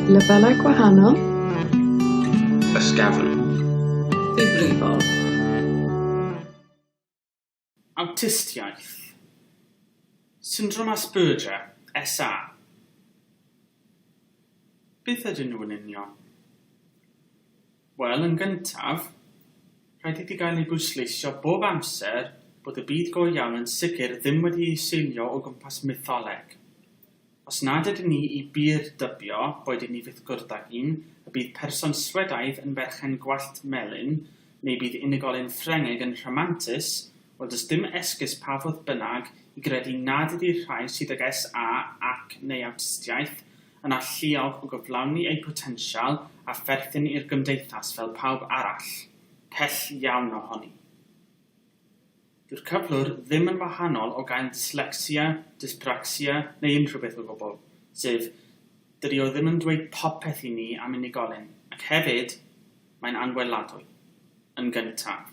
Lefelau gwahanol. Ysgafn. Difrifol. Awtistiaeth. Syndrom Asperger, SA. Beth ydyn nhw yn union? Wel, yn gyntaf, rhaid iddi gael ei bwysleisio bob amser bod y byd go iawn yn sicr ddim wedi ei seilio o gwmpas mytholeg. Os nad ydyn ni i bur dybio, boed i ni fyth gwrdd ag un, y bydd person Swedaidd yn berchen gwallt melyn, neu bydd unigolyn Ffrengig yn rhamantus, wel does dim esgus pa fodd bynnag i gredu nad ydi'r rhai sydd ag SA ac neu awtistiaeth yn alluog o gyflawni eu potensial a pherthyn i'r gymdeithas fel pawb arall, pell iawn ohoni. Dyw'r cyflwr ddim yn wahanol o gael dyslecsia, dyspracsia neu unrhyw beth o gwbl, sef, dydy o ddim yn dweud popeth i ni am unigolyn, ac hefyd, mae'n anweladwy. Yn gyntaf.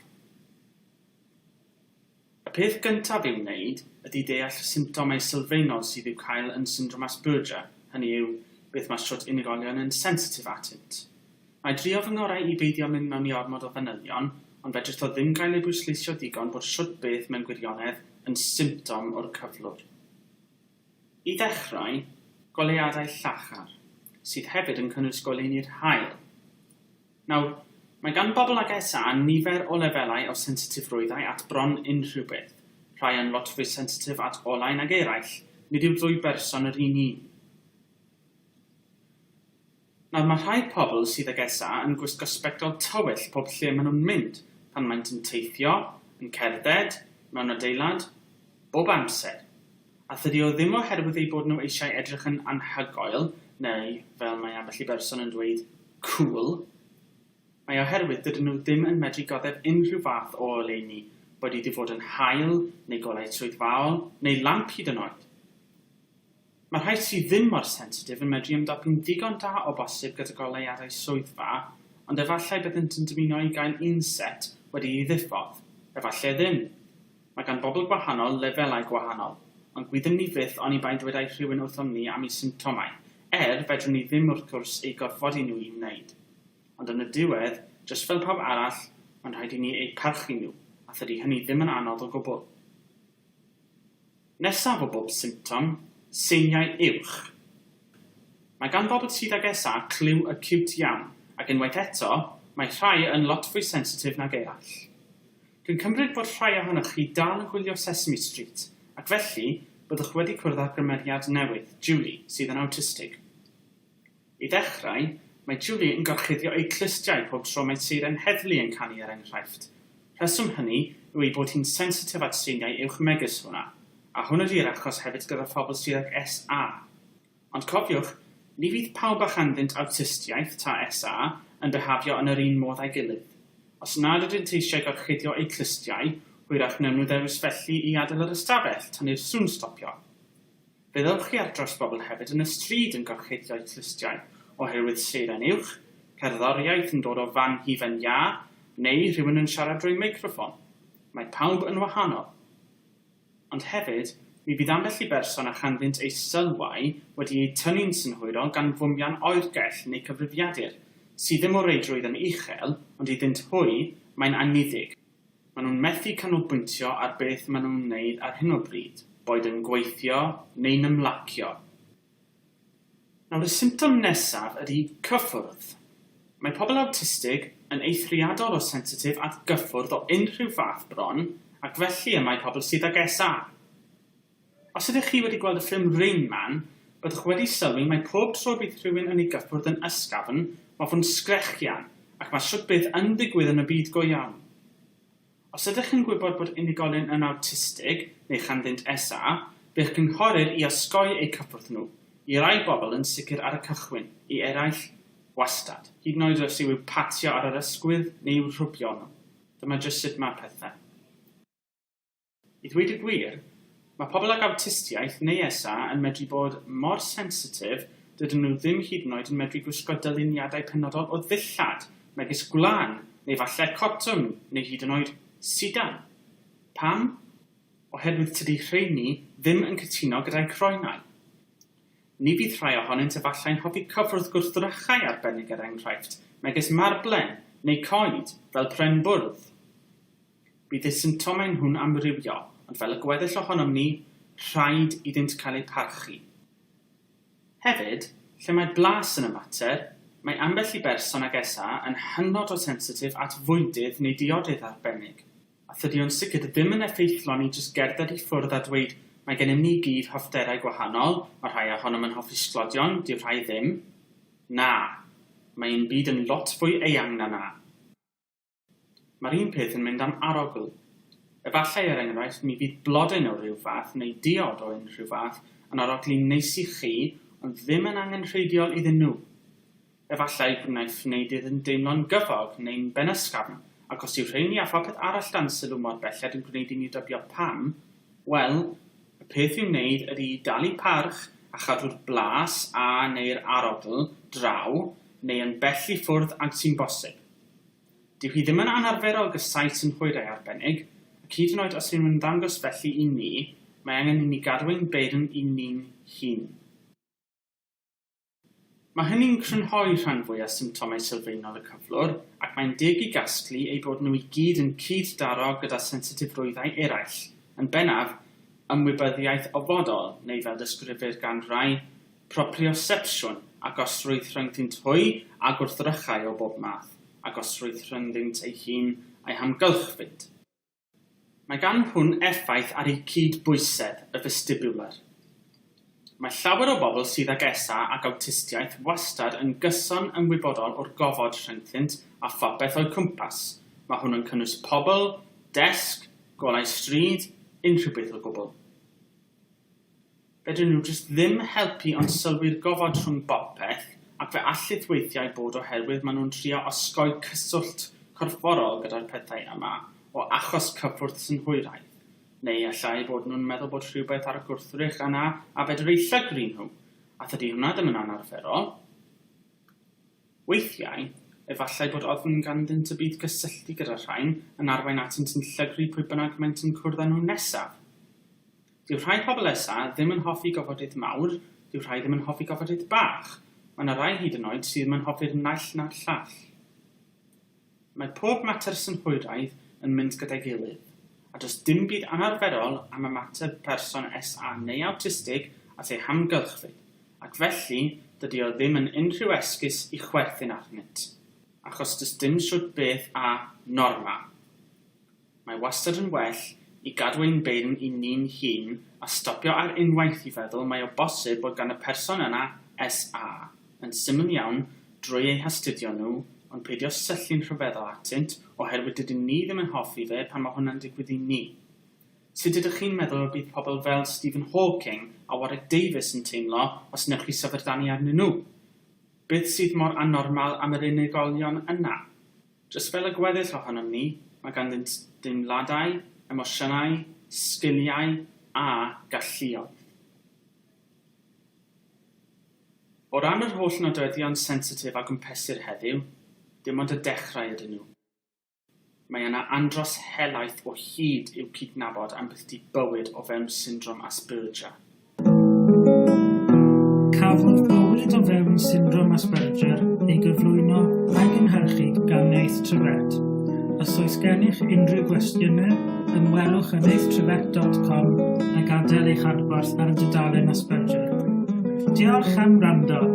Y peth gyntaf i'w wneud ydy deall y symptomau sylfaenol sydd i'w cael yn syndrom Asperger, hynny yw, beth mae shwt unigolion yn sensitif atynt. Mae drio fy ngorau i beidio mynd mewn i ormod o fanylion, ond fedrith o ddim gael ei bwysleisio digon bod shwt beth mewn gwirionedd yn symptom o'r cyflwr. I ddechrau, goleuadau llachar, sydd hefyd yn cynnwys goleuni'r haul. Nawr, mae gan bobl ag SA nifer o lefelau o sensitifrwyddau at bron unrhyw beth, rhai yn lot fwy sensitif at olau nag eraill, nid yw'r ddwy berson yr un un. Nawr, mae rhai pobl sydd ag SA yn gwisgo sbectol tywyll pob lle maen nhw'n mynd, pan maent yn teithio, yn cerdded, mewn adeilad, bob amser. A thydi o ddim oherwydd eu bod nhw eisiau edrych yn anhygoel, neu, fel mae ambell i berson yn dweud, cŵl. Mae oherwydd dydyn nhw ddim yn medru goddef unrhyw fath o oleuni, boed iddi fod yn haul, neu golau swyddfaol, neu lamp hyd yn oed. Mae rhai sydd ddim mor sensitif yn medru ymdopi'n ddigon da o bosib gyda goleuadau swyddfa, ond efallai byddent yn dymuno i gael un set wedi'i ddiffodd, efallai ddim. Mae gan bobl gwahanol lefelau gwahanol, ond gwyddwn ni fyth oni bai dwedai rhywun wrthom ni am eu symptomau, er, fedrwn ni ddim wrth gwrs eu gorfodi nhw i wneud. Ond yn y diwedd, jyst fel pawb arall, mae'n rhaid i ni eu parchu nhw, a thydi hynny ddim yn anodd o gwbl. Nesaf o bob symptom, seiniau uwch. Mae gan bobl sydd ag SA clyw acute iawn, ac unwaith eto, mae rhai yn lot fwy sensitif nag eraill. Dwi'n cymryd bod rhai ohonoch chi dal yn gwylio Sesame Street, ac felly, byddwch wedi cwrdd â'r gymeriad newydd, Julie, sydd yn awtistig. I ddechrau, mae Julie yn gorchuddio ei clustiau pob tro mae seiren heddlu yn canu er enghraifft. Rheswm hynny yw ei bod hi'n sensitif at seiniau uwch megis hwnna. A hwn ydi'r achos hefyd gyda phobl sydd ag SA. Ond cofiwch, ni fydd pawb a chanddynt awtistiaeth, ta SA, yn bihafio yn yr un modd â'i gilydd. Os nad ydynt eisiau gorchuddio eu clustiau, hwyrach wnawn nhw ddewis felly i adael yr ystafell tan i'r sŵn stopio. Fe ddewch chi ar draws bobl hefyd yn y stryd yn gorchuddio'u clustiau oherwydd seiren uwch, cerddoriaeth yn dod o fan hufen iâ, neu rhywun yn siarad drwy meicroffon. Mae pawb yn wahanol. Ond hefyd, mi fydd ambell i berson a chanddynt eu sylwau wedi eu tynnu'n synhwyrol gan fwmian oergell neu cyfrifiadur, sydd ddim o reidrwydd yn uchel, ond iddynt hwy, mae'n anniddig. Maen nhw'n methu canolbwyntio ar beth maen nhw'n wneud ar hyn o bryd, boed yn gweithio neu'n ymlacio. Nawr y symptom nesaf ydy cyffwrdd. Mae pobl awtistig yn eithriadol o sensitif at gyffwrdd o unrhyw fath bron, ac felly y mae pobl sydd ag SA. Os ydych chi wedi gweld y ffilm Rain Man, byddwch wedi sylwi mai pob tro bydd rhywun yn ei gyffwrdd yn ysgafn, mae fo'n sgrechian, ac mae shwt beth yn digwydd yn y byd go iawn. Os ydych yn gwybod bod unigolyn yn awtistig neu chanddynt SA, fe'ch cynghorir i osgoi eu cyffwrdd nhw, i rai bobl yn sicr ar y cychwyn, i eraill, wastad. Hyd yn oed os yw i'w patio ar yr ysgwydd neu i'w rhwbio nhw. Dyma jyst sut mae pethau. I ddweud y gwir, mae pobl ag awtistiaeth neu SA yn medru bod mor sensitif dydyn nhw ddim hyd yn oed yn medru gwisgo dyluniadau penodol o ddillad, megis gwlân, neu falle cotwm, neu hyd yn oed sidan. Pam? Oherwydd tydi rheini ddim yn cytuno gyda'u croenau. Ni fydd rhai ohonynt efallai'n hoffi cyffwrdd gwrthddrychau arbennig er enghraifft, megis marblen neu coed, fel pren bwrdd. Bydd eu symptomau nhw'n amrywio, ond fel y gweddill ohonom ni, rhaid iddynt cael eu parchu. Hefyd, lle mae blas yn y mater, mae ambell i berson ag SA yn hynod o sensitif at fwydydd neu diodydd arbennig, a thydi o'n sicr ddim yn effeithlon i jyst gerdded i ffwrdd a dweud 'mae gennym ni gyd hoffterau gwahanol, mae rhai ohonom yn hoffi sglodion, dyw rhai ddim'. Na. Mae ein byd yn lot fwy eang na 'na. Mae'r un peth yn mynd am arogl. Efallai, er enghraifft, mi fydd blodyn o ryw fath neu diod o unrhyw fath yn arogli'n neis i chi ond ddim yn angenrheidiol iddyn nhw. Efallai gwnaiff wneud iddynt deimlo'n gyfog neu'n benysgafn, ac os yw rheini a phopeth arall dan sylw mor belled yn gwneud i ni dybio pam, wel, y peth i'w wneud ydy i dalu parch a chadw'r blas a neu'r arogl draw neu yn bell i ffwrdd ag sy'n bosib. Dyw hi ddim yn anarferol gysau synhwyrau arbennig, ac hyd yn oed os yw nhw'n ymddangos felly i ni, mae angen i ni gadw ein beirn i ni'n hun. Mae hynny'n crynhoi rhan fwyaf symptomau sylfaenol y cyflwr, ac mae'n deg i gasglu eu bod nhw i gyd yn cyd-daro gyda sensitifrwyddau eraill, yn bennaf, ymwybyddiaeth ofodol, neu fel disgrifir gan rai, propriosepsiwn, agosrwydd rhyngddynt hwy a gwrthrychau o bob math, agosrwydd rhyngddynt ei hun a'i hamgylchfyd. Mae gan hwn effaith ar eu cyd-bwysedd, y vestibular. Mae llawer o bobl sydd ag SA ac awtistiaeth wastad yn gyson ymwybodol o'r gofod rhyngddynt a phopeth o'u cwmpas. Mae hwn yn cynnwys pobl, desg, golau stryd, unrhyw beth o gwbl. Fedrwn nhw jyst ddim helpu ond sylwi'r gofod rhwng bopeth ac fe allith weithiau bod oherwydd maen nhw'n trio osgoi cyswllt corfforol gyda'r pethau yma o achos cyffwrdd synhwyraidd, neu allai eu bod nhw'n meddwl bod rhywbeth ar y gwrthrych yna a fedr eu llygru nhw, a thydi hwnna ddim yn anarferol. Weithiau, efallai bod ofn ganddynt y bydd cysylltu gyda'r rhain yn arwain atynt yn llygru pwy bynnag maent yn cwrdd â nhw nesaf. Dyw rhai pobl SA ddim yn hoffi gofodydd mawr, dyw rhai ddim yn hoffi gofodydd bach. Mae 'na rai hyd yn oed sydd ddim yn hoffi'r naill na'r llall. Mae pob mater synhwyraidd yn mynd gyda'i gilydd, a does dim byd anarferol am ymateb person SA neu awtistig at eu hamgylchfyd, ac felly dydy o ddim yn unrhyw esgus i chwerthin arnynt, achos does dim shwt beth â normal. Mae wastad yn well i gadw ein beirn i ni'n hun a stopio ar unwaith i feddwl mae o bosib bod gan y person yna SA, yn syml iawn, drwy eu hastudio nhw, ond peidio syllu'n rhyfeddol atynt oherwydd dydyn ni ddim yn hoffi fe pan mae hwnna'n digwydd i ni. Sut ydych chi'n meddwl y bydd pobl fel Stephen Hawking a Warwick Davis yn teimlo os wnewch chi syfrdanu arnyn nhw? Beth sydd mor annormal am yr unigolion yna? Jyst fel y gweddill ohonom ni, mae ganddynt deimladau, emosiynau, sgiliau a galluoedd. O ran yr holl nodweddion sensitif a gwmpesir heddiw, dim ond y dechrau ydyn nhw. Mae yna andros helaeth o hyd i'w cydnabod ambwyty bywyd o fewn syndrom Asperger. Cafodd Bywyd o fewn Syndrom Asperger ei gyflwyno a'i gynhyrchu gan Neith Trevett. Os oes gennych unrhyw gwestiynau, ymwelwch â neithtrevet.com a gadael eich adborth ar y dudalen Asperger. Diolch am wrando!